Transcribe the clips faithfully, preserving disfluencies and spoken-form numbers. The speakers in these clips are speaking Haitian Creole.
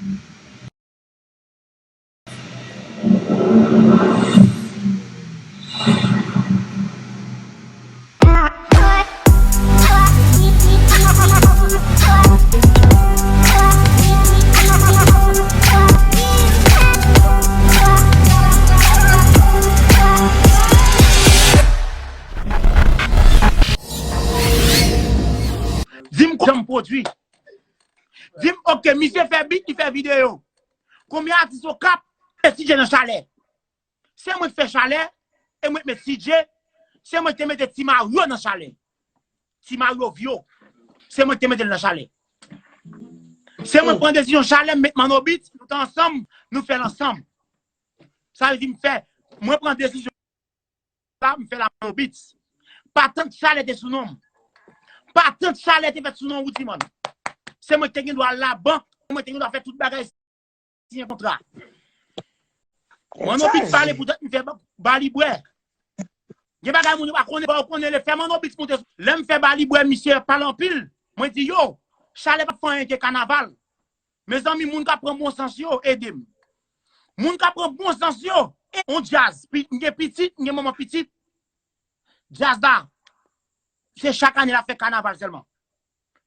Di m jan m pwodui. Di m, oke, misye fè bit, li fè videyo. Konbyen atis Okap, e Ti Dje nan Chalè? Se mwen k fè Chalè, e mwen k met Ti Dje, se mwen k te mete Ti Mario nan Chalè. Ti Mario Vyo, se mwen k te mete l nan Chalè. Se mwen k pran desizyon Chalè, m met Manno Beats, nou te ansanm, nou fè l ansanm. Sa vle di m fè, mwen pran desizyon la, m fè l a Manno Beats. Patant Chalè te sou non m. Patant Chalè te fèt sou non Roody, man. Se mwen ki te gen dwa al labank, se mwen ki te gen dwa fè tout bagay, siyen kontra. Manno Beats pale poutèt m fè ba, ba li bwè. Gen bagay moun yo pa konnen, fò yo konnen, lè fè Manno Beats monte, lè m fè ba li bwè, misye pale anpil. Mwen di yo, Chalè p ap fè anyen ke kanaval. Mezanmi, moun k ap pran bon sans yo, ede m. Moun k ap pran bon sans yo, e on djaz. Pi-, m gen pitit, m gen manman pitit. Djaz la, se chak ane l ap fè kanaval sèlman.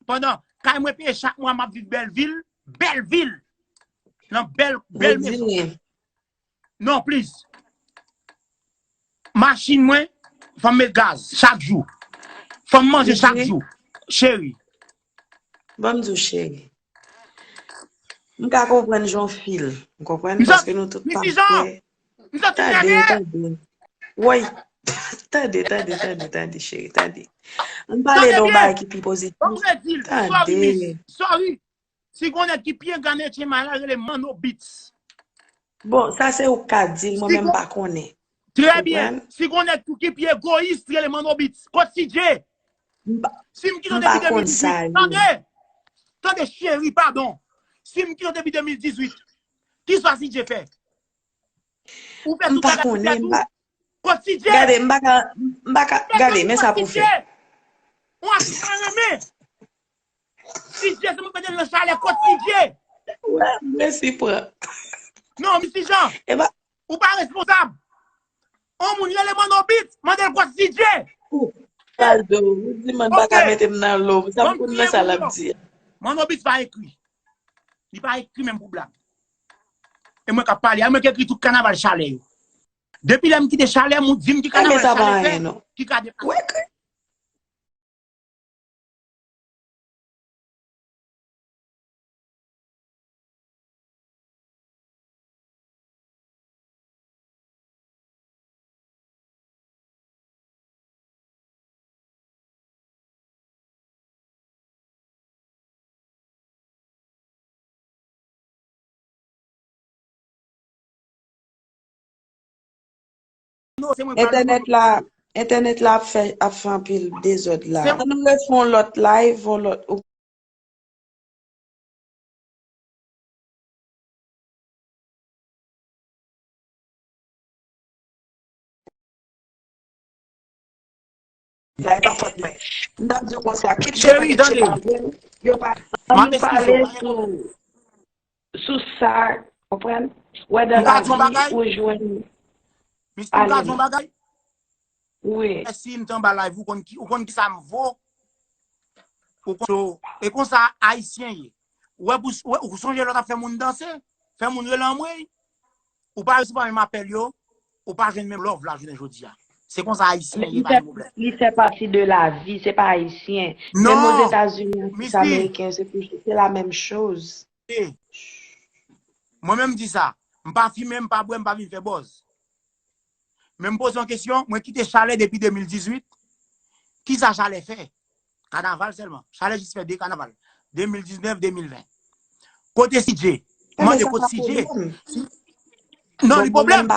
Pandan, kay mwen peye chak mwa, m ap viv Bèlvil, Bèlvil, nan bèl, bèl mezon. Non, please. Machin mwen, fò m met gaz chak jou. Fò m manje chak jou. Cheri. Ban m di w, cheri. M ka konprann jan w feel. M konprann paske nou tout pa fè. M santi tande, tande. Woy. Tande, tande, tande, tande, cheri, tande. M pale de yon bagay ki pi pozitif. Tande. Sorry, miss. Sorry. Si gon nèg ki pye gane etyen may la, rele Manno Beats. Bon, sa se ou k ka di l, mwen menm m pa konnen. Trè byen. Si gon nèg tou ki pi egoyis, rele Manno Beats. Kot Ti Dje? Si m kite w depi de mil dizuit, tande! Tande, cheri, padon. Si m kite w depi de mil dizuit, kisa Ti Dje fè? Ou fè tout bagay pou tèt ou? Kot Ti Dje? Gade, m pa ka, m pa ka, gade, men sa pou fè. Ou ap fè renmen. Ti Dje, se mwen mete l nan Chalè, kot Ti Dje? Wè, mèsi, pran. Non, Miss Ti Jan, ou pa responsab. On moun rele Manno Beats, mande l kot Ti Dje. Baldo, ou di man pa ka mete m nan lo, sa m konn nan sa l ap di a. Manno Beats pa ekri. Li pa ekri menm pou blag. E mwen k ap pale, a mwen k ekri tout kanaval Chalè yo. Depi lè m kite Chalè, moun di m ki kanaval Chalè fè, ki ka deplase. Entènèt la, entènèt la ap fè, ap fè anpil dezòd la. Ann nou refè yon lòt live, yon lòt. Sa e pa fòt mwen. M t ap di w konsa, kit yo pa, kit yo pa vle, yo pa, ann nou pale sou, sou sa, konprann? Wè dan lavi ou jwenn. Miss, m ka di yon bagay? Wi. Si m t anba live, ou konn ki, ou konn kisa m vo? Ou konn, e konsa Ayisyen ye. Ou wè, pou, ou wè, ou sonje lè w t ap fè moun danse? Fè moun rele anmwey? Ou pa resevwa menm apèl yo, ou pa jwenn menm love la jounen jodi a. Se konsa Ayisyen ye, pa gen pwoblèm. Li fè pati de lavi, se pa Ayisyen. Menm Ozetazini, Ayisyen, Ameriken, se toujou, se la menm choz. Mwen menm di sa, m pa fimen, m pa bwè, m pa vin fè buzz. Men m poze yon kesyon, mwen kite Chalè depi de mil dizuit. Kisa Chalè fè? Kanaval sèlman. Chalè jis fè de kanaval. De mil diznèf, de mil ven. Kote Ti Dje? Mande kote Ti Dje. Non, li pwoblèm.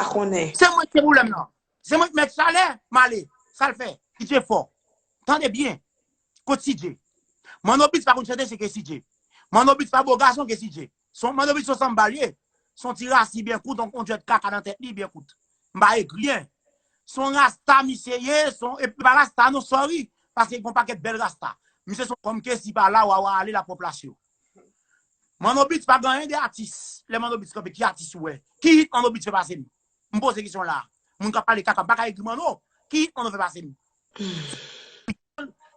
Se mwen ki gen pwoblèm nan. Se mwen ki mèt Chalè, m ale. Sa l fè? Ti Dje fò. Tande byen. Kot Ti Dje? Manno Beats pa konn chante, se ke Ti Dje. Manno Beats pa bo gason ke Ti Dje. Son, Manno Beats son sanba l ye. Son ti rasi byen kout, on, on djwèt kaka nan tèt li byen kout. M pa egri, en. Son rasta misye ye, son, e pa rasta non, sorry. Paske gon pakèt bèl rasta. Misye son kòm ke si pa la, wawa ale la pwòp plas yo. Manno Beats pa gen anyen de atis. Lè Manno Beats kanpe, ki atis ou wè? Ki hit Manno Beats fè pase m? M poze kesyon la. Moun k ap pale kaka, m pa ka egri Manno. Ki hit Manno fè pase m?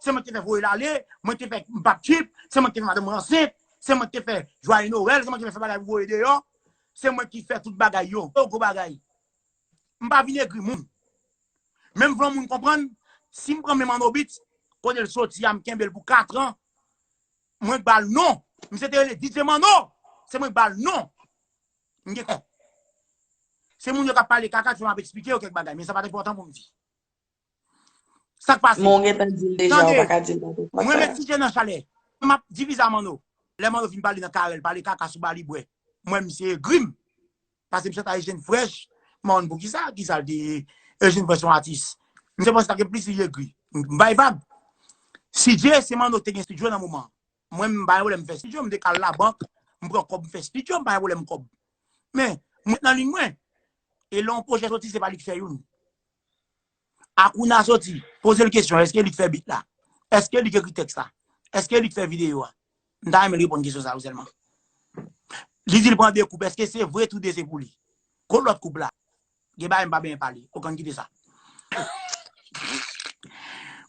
Se mwen ki te fè voye l ale, mwen ki te fè m p ap trip, se mwen ki te fè madanm mwen ansent, se mwen ki te fè jwaye Nwèl, se mwen ki te fè bagay pou voye deyò, se mwen ki fè tout bagay yo. Yo gwo bagay. M pa vin egri moun. Men m vle yon moun konprann, si m pran men Manno Beats, kote l soti a, m kenbe l pou katran, mwen k ba l non. Misye te rele D J Manno, se mwen k ba l non. M gen kè. Se moun yo k ap pale kaka ki fè m ap eksplike yo kèk bagay, men sa pa t enpòtan pou m di. Sa k pase? Men w gentan di l deja, ou pa ka di l pa t enpòtan. Mwen met T J nan chalè. M ap divize a Manno. Lè Manno fin pale nan karè l, pale kaka sou Bali bwè. Mwen, misye egri m. Paske m sot a Eugène Fresh, m pa konn poukisa, kisa l te ye. Eugène Fresh se yon atis. Misye panse sa gen plis li egri. M bay vag. C J, se Manno te gen estidyo nan moman an. Mwen, m pa gen pwoblèm m fè estidyo, m te ka al labank, m pran kòb, m fè estidyo, m pa gen pwoblèm kòb. Men, m ret nan liy mwen. E lè yon pwojè soti, se pa li k fè youn. Akouna soti, poze l kesyon, èske li k fè beat la? Èske li k ekri tèks la? Èske li k fè videyo a? M ta renmen l reponn kesyon sa yo sèlman. Li di l pran de koup, èske se vre tou de se pou li? Kot lòt koup la? Gen bagay m pa byen pale. Okenn kite sa.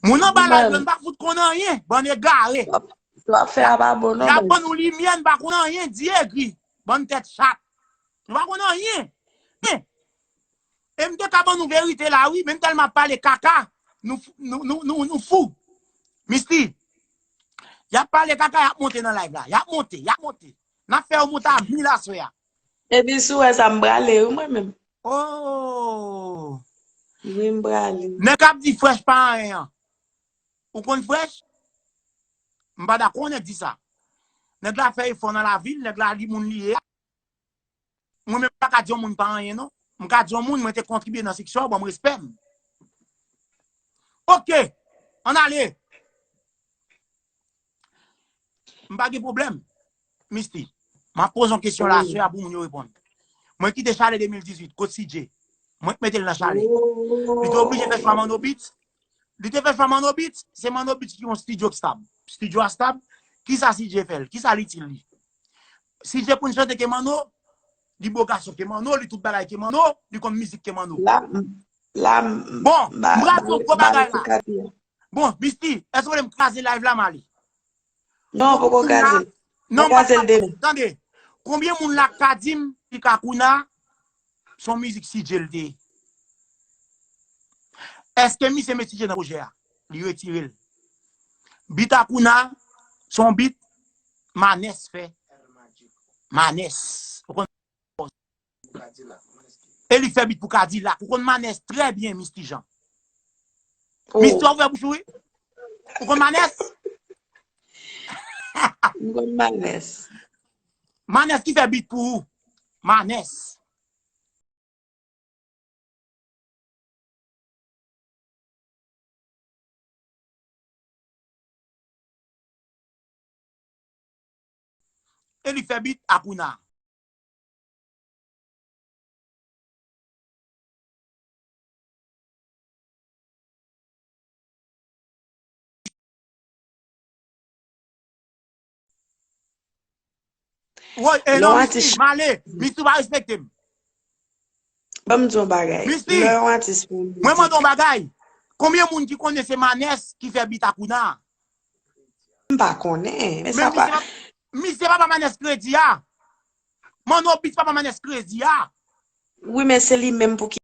Moun anba live yo, n pa fout konn anyen. Bann egare. Sa w ap fè a pa bon non. Y ap ban nou limyè, n pa konn anyen. Di egri. Bann tèt chat. Nou pa konn anyen. Men, e m te ka ban nou verite la, wi, men m tèlman ap pale kaka, nou, nou, nou, nou, nou fou. Misty, y ap pale kaka, y ap monte nan live la. Y ap monte, y ap monte. N ap fè yo monte a mil aswè a. Epi si w wè sa, m prale, wi, mwen menm. Oh! Wi, m prale. Nèg ap di Fresh pa anyen an. Ou konn Fresh? M pa dakò nèg di sa. Nèg la fè efò nan lavi l, nèg la li moun li ye a. Mwen menm, m pa ka di yon moun pa anyen, non. M ka di yon moun, mwen te kontribye nan siksè w, ban m respè m. Oke, ann ale. M pa gen pwoblèm, Misty. M ap poze yon kesyon la, wi, aswè a pou moun yo reponn. Mwen kite Chale de mil dizuit, kot C J? Mwen k mete l nan Chale. Li te oblije fè chwa Manno Beats. Li te fè chwa Manno Beats, se Manno Beats ki yon estidyo k stab. Estidyo a stab, kisa C J fè l? Kisa l itil li? C J konn chante ke Manno, li bo gason ke Manno, li tout bagay ke Manno, li konn mizik ke Manno. La, la, bon, m pral di yon gwo bagay la. Bon, Misty, èske w vle m kraze live la, m ale? Non, poko kraze l. Non, m pa kraze l demen. Tande, konbyen moun la k ka di m, Pikakouna, se yon mizik C J l te ye? Èske misye met C J nan pwojè a? Li retire l. Beat Akouna, se yon beat Manès fè. Manès. Ou konn? E li fè beat pou Kadilak. Ou konn Manès trè byen, Misty Jean. Misty, w ap ouvè bouch ou, wi. Ou konn Manès? M konn Manès. Manès ki fè beat pou ou. Manès. E li fè beat Akouna. Woy, e non, Misty, m ale. Misty pa respekte m. Ban m di yon bagay. Misty, mwen mande yon bagay. Konbyen moun ki konnen se Manès ki fè beat Akouna? M pa konnen, men sa pa. Misye pa ba Manès kredi a. Manno Beats pa ba Manès kredi a. Wi, men se li menm pou ki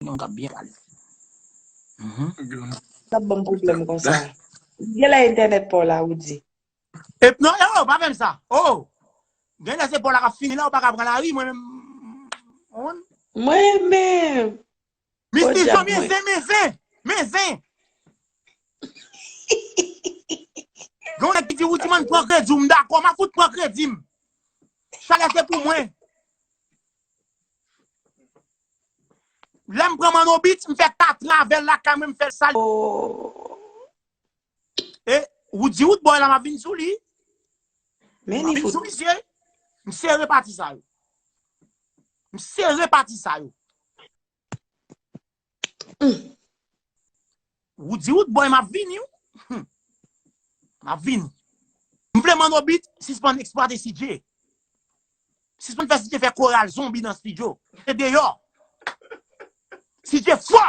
Yon k ap byen pale. Mhm. Sa ap ban m pwoblèm konsa. Genlè entènèt pa w la, Roody. E, non, e, oh, pa fè m sa. Oh! Genlè se pa w la k ap fini la, ou pa ka pran lari, mwen menm. Mwen menm. Misty Jean, men zen, men zen, men zen. Gen yon nèg ki di, Roody Man pran kredi w, m dakò, m a fout pran kredi m. Chalè se pou mwen. Lè m pran Manno Beats, m fè kat travè lakay mwen, m fè l sal. E Woody Woodboy la, m ap vin sou li. M ap vin sou misye. M sere pati sa yo. M sere pati sa yo. Woody Woodboy, m ap vini, wi. Hmm. M ap vini. M vle Manno Beats sispann eksplwate C J. Sispann fè C J fè koral zonbi nan estidyo. E deyò. C J fò.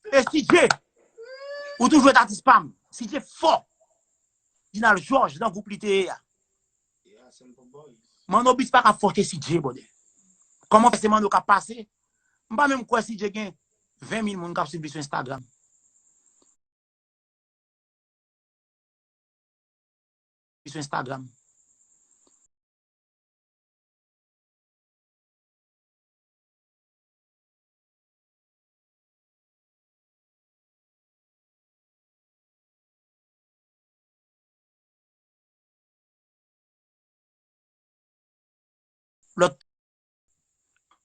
E C J, ou toujou et atis pa m. C J fò. Dinal George nan gwoup li te ye a. Manno Beats pa ka fòse C J, brother. Kòman fè se Manno k ap pase? M pa menm kwè C J gen ven mil moun k ap swiv li sou Instagram. Li sou Instagram. Lòt.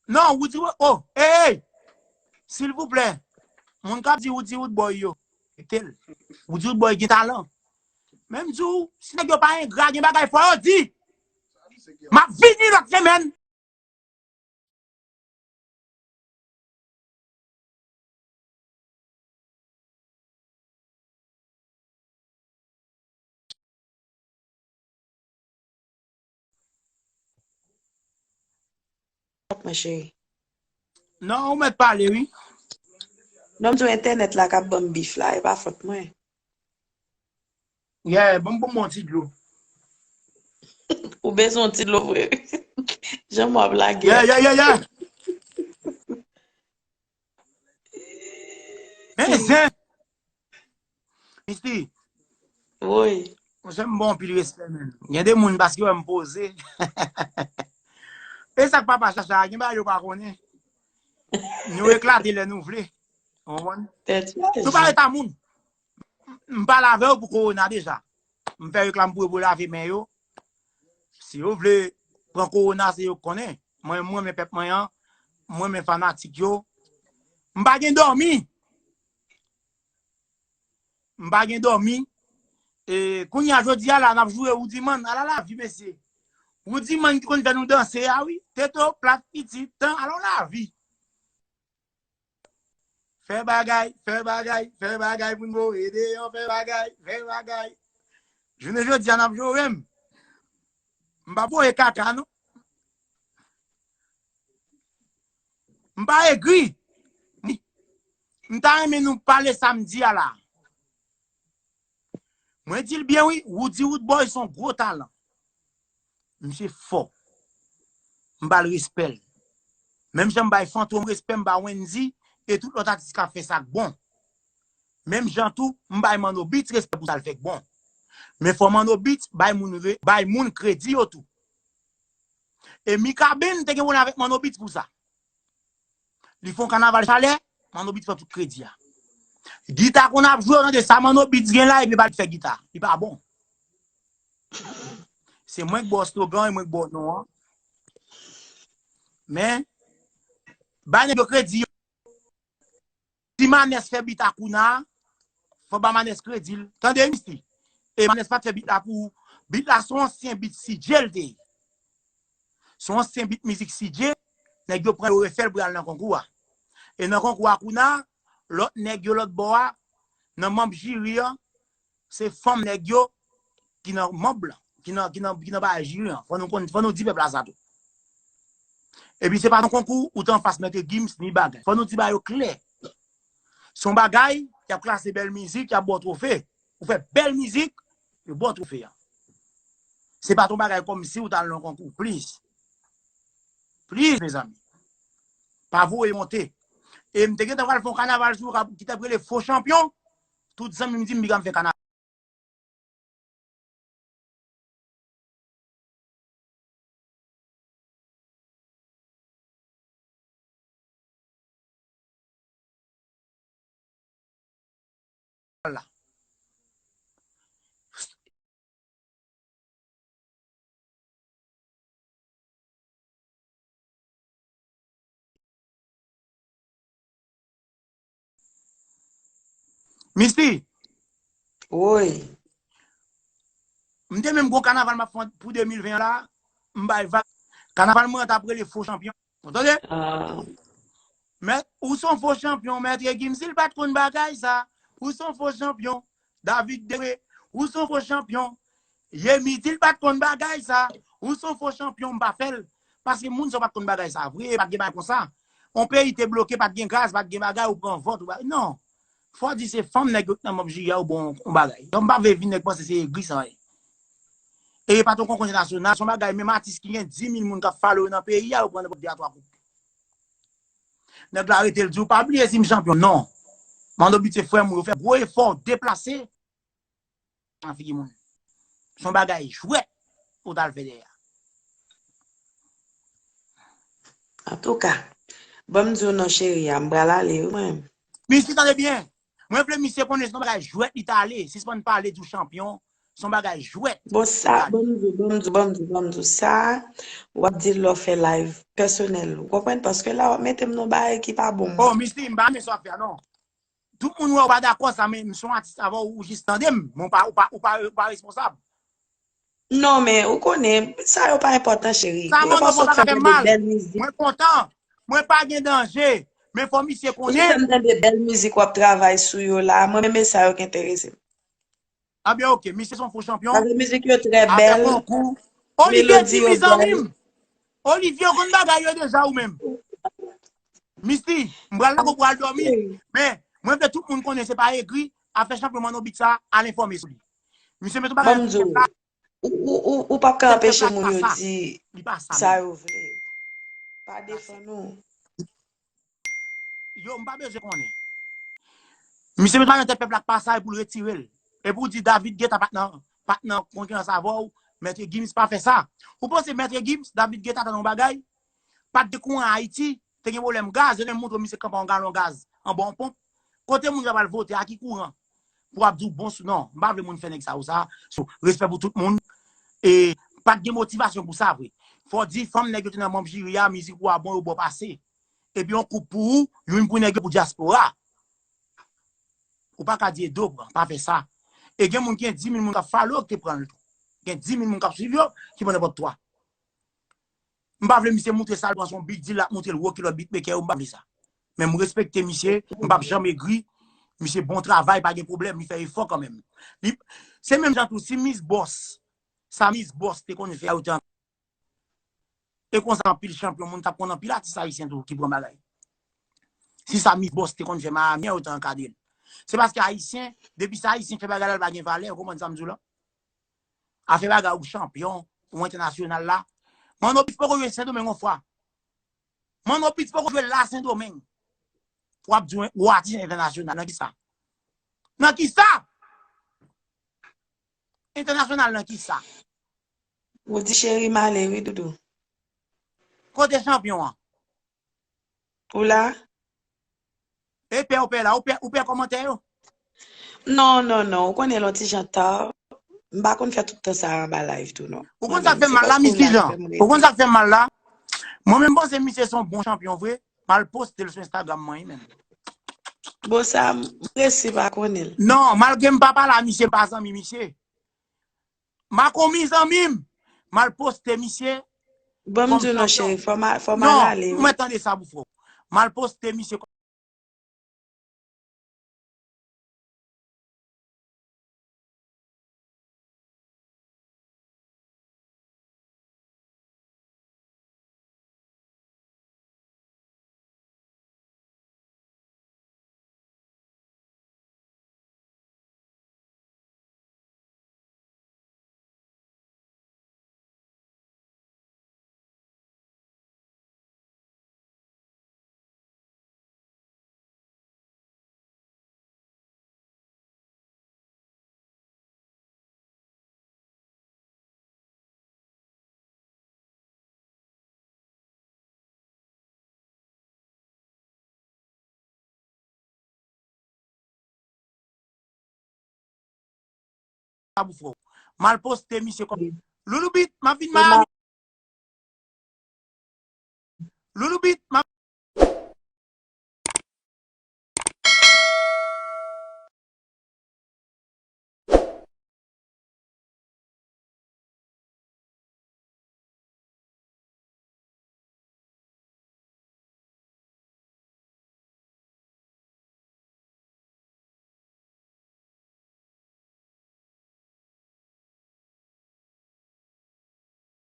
Non, Woody Wo-, oh, hey, hey! Silvouplè. Moun k ap di Woody Woodboy yo, kite l. Woody Woodboy gen talan. Men m di w, si nèg yo pa engra, gen bagay fò yo di. M ap vini lòt semèn. Mwen cheri. Non, ou mèt pale, wi. Non, m di w entènèt la k ap ban m bif la, e pa fòt mwen. Yeah, ban m, ban m yon ti dlo. Ou bezwen yon ti dlo vre. Jan m w ap lage. Yeah, yeah, yeah, yeah. Men zen. Misty. Wi. Mwen se m bon anpil respè, men. Gen de moun paske wè m poze. E sa k papa chacha, gen bagay yo pa konnen. Nou eklate lè nou vle. Ou konprann? Tèt chaje. Nou pa ret a moun. M pale avè yo pou kowona deja. M fè reklam pou yo pou lave men yo. Si yo vle pran kowona, se yo k konnen. Mwen, mwen renmen pèp mwen an. Mwen renmen fanatik yo. M pa gen dòmi. M pa gen dòmi. E kounye a jodi a la, n ap joure Woudiman. Ala lavi, mesye. Woudiman ki konn fè nou danse a, wi. Teto, plat, pitit, tan, alon lavi. Fè bagay, fè bagay, fè bagay pou n voye deyò, fè bagay, fè bagay. Jounen jodi a n ap joure m. M pa voye kaka, non. M pa egri. M ta renmen nou pale sa m di a la. Mwen di l byen wi, Woody Woodboy se yon gwo talan. Misye fò. M ba l respè l. Menm jan m bay Fantom respè, m ba Wendy e tout lòt atis k ap fè sa k bon. Menm jan tou, m bay Manno Beats respè pou sa l fè k bon. Men fò Manno Beats bay moun re-, bay moun kredi yo tou. E Mikaben te gen pwoblèm avèk Manno Beats pou sa. Li fè yon kanaval chalè, Manno Beats pran tout kredi a. Gita konn ap jwe, w tande sa Manno Beats gen la, epi pa l fè gita. Li pa bon. Se mwen k ba w slogan, e mwen k ba w non an. Men, bay nèg yo kredi yo. Si Manès fè bit a Kouna, fò ba Manès kredi l. Tande, Misty. E Manès pa t fè bit la pou ou. Bit la se yon ansyen bit C J l te ye. Se yon ansyen bit mizik C J, nèg yo pran yo refè l pou y al nan konkou a. E nan konkou a Kouna, lòt nèg yo lòt bò a, nan manm jiri an, se fanm nèg yo ki nan manm lan, ki nan, ki nan, ki nan bagay jiri an. Fò nou konn, fò nou di pèp la sa tou. Epi se pa yon konkou ou t anfas Mèt Gims ni bagay. Fò nou di bagay yo klè. Se yon bagay, y ap klase bèl mizik, y ap ba w twofe. Ou fè bèl mizik, yo ba w twofe a. Se pa t yon bagay kòmsi ou t al nan konkou. Please. Please, mezanmi. Pa voye monte. E m te gentan pral fè yon kanaval sou yo ki t ap rele Fo Chanpyon. Tout zanmi m di m piga m fè kanaval. La. Misty, Woy. M te menm gon kanaval m ap fè pou de mil ven an la, m bay vag. Kanaval mwen an t ap rele Fo Chanpyon. Ou tande? Ah, Men, ou se yon fo chanpyon, Mèt Gims, si l pa t konn bagay sa. Ou se yon fo chanpyon, David Dere, ou se yon fo chanpyon. Yemi di l pa t konn bagay sa. Ou se yon fo chanpyon, m pa fè l. Paske moun sa yo pa t konn bagay sa vre, pa t gen bagay konsa. On peyi te bloke, pa t gen gaz, pa t gen bagay, ou pran vòt, ou pa, non. Fò di se fanm nèg yo ki nan manm jiri a, ou bon, on bagay. Donk, m pa vle vin nèg panse se egri sa ye. E pa t on konkou entènasyonal, se yon bagay, menm atis ki gen dis mil moun k ap follow yo nan peyi a, yo pran nenpòt de a twa koup. Nèg la rete, l di, ou pa bliye si m chanpyon, non. Manno Beat se frè m, yo fè gwo efò, deplase nan figi moun. Se yon bagay jwèt ou t al fè dèyè a. Antouka, ban m di w non cheri a, m pral ale wi mwen. Misye tande byen. Mwen vle misye konnen se yon bagay jwèt li t ale. Sispann pale di w chanpyon. Se yon bagay jwèt. Bon sa, ban m di w, ban m di w, ban m di w, ban m di w sa, w ap di l lè w fè live pèsonèl, ou konprann? Paske la w ap mete m nan bagay ki pa bon. Oh, Misty, m pa renmen sa w ap fè a, non. Tout moun wè ou pa dakò sa, men m se yon atis avè w, ou jis tande m. Men ou pa, ou pa, ou pa, ou pa responsab. Non, men ou konnen, sa yo pa enpòtan, cheri. Sa Ou pa Manno sot pa fè fè m mal. Bèl mizik. Mwen kontan. Mwen pa gen danje. Men fò misye Ou sot fè konnen. M tande bèl mizik w ap travay sou yo la. Mwen menm e sa yo ki enterese m. Ah byen, ok. Misye se yon fo chanpyon. Paske mizik yo trè Avè bèl. Konkou. Olivier Melodi di yo mi bèl. Zanmi m. Olivier, ou konn bagay yo deja ou menm. Misty, m pral lage w pou al dòmi. Men, mwen vle tout moun konnen se pa egri. Afè chanpyon Manno Beat sa, al enfòme sou li. Misye met yon bagay Ban m di w, ou, ou, ou, ou p ap ka Tèt pèp anpeche la moun pa yo sa. Di Li pa sa, sa menm. Yo vle. Pa defann ou. Yo, m pa bezwen konnen. Misye met bagay nan tèt pèp la k pa sa e pou l retire l. E pou w di David Guetta pa t nan, pa t nan konkirans avè w, Mèt Gims pa fè sa. Ou panse Mèt Gims, David Guetta ta nan yon bagay? Pa t gen kouran Ayiti, te gen pwoblèm gaz, yo te montre misye kanpe yon galon gaz anba yon ponp. Kote moun yo pral vote a ki kouran? Pou ap di w bon sou, non, m pa vle moun fè nèg sa yo sa. So, respè pou tout moun. E pa t gen motivasyon pou sa vre. Fò di fanm nèg yo te nan manm jiri a, mizik ou a bon, yo bon pase. Epi yon koup pou ou, youn pou nèg yo pou dyaspora. Ou pa ka di Edo pran, pa fè sa. E gen moun ki gen dis mil moun k ap follow yo ki te pran l tou. Gen dis mil moun k ap swiv yo ki pran nenpòt twa. M pa vle misye moutre sa l pran se yon big deal, l ap moutre l wo kilòt beatmaker yo, m pa vle sa. Men m respekte misye, m p ap janm egri. Misye bon travay, pa gen pwoblèm, li fè efò kanmenm. Li, se menm jan tou, si Miss Boss, sa Miss Boss te konn fè a, yo te an-, e konsa anpil chanpyon moun t ap konn anpil atis ayisyen tou ki pran bagay. Si sa Miss Boss te konn fè Miami an, yo te ankadre l. Se paske ayisyen, depi sa ayisyen fè bagay la, l pa gen valè, ou konprann sa m di w la? Afè bagay ou chanpyon, ou entènasyonal la. Manno Beat poko jwe Sendomeng yon fwa. Manno Beat poko jwe la Sendomeng. W ap di w, w atis entènasyonal, nan kisa? Nan kisa? Entènasyonal nan kisa? Ou di cheri m ale wi, doudou. Kote chanpyon an? Ou la? E pè ou pè la, ou pè, ou pè kòmantè yo? Non, non, non. Ou konnen lè yon ti jan ta. M pa konn fè tout tan sa anba live tou, non. Ou konn sa k fè m mal la, Misty Jean? Ou konn sa k fè m mal la? Mwen menm panse misye se yon bon chanpyon vre. M al poste l sou Instagram mwen menm. Bon, sa, m prese pa konnen l. Non, malgre m pa pale a misye, m pa zanmi misye. Makomi zanmi m. M al poste misye. Bon, m di w non, cheri, fò m a- fò m al ale. Non, mwen tande sa pou fò. M al poste misye. Sa pou fò. M al poste misye kòm Loulou Beat, m ap vin Miami. Loulou Beat, m ap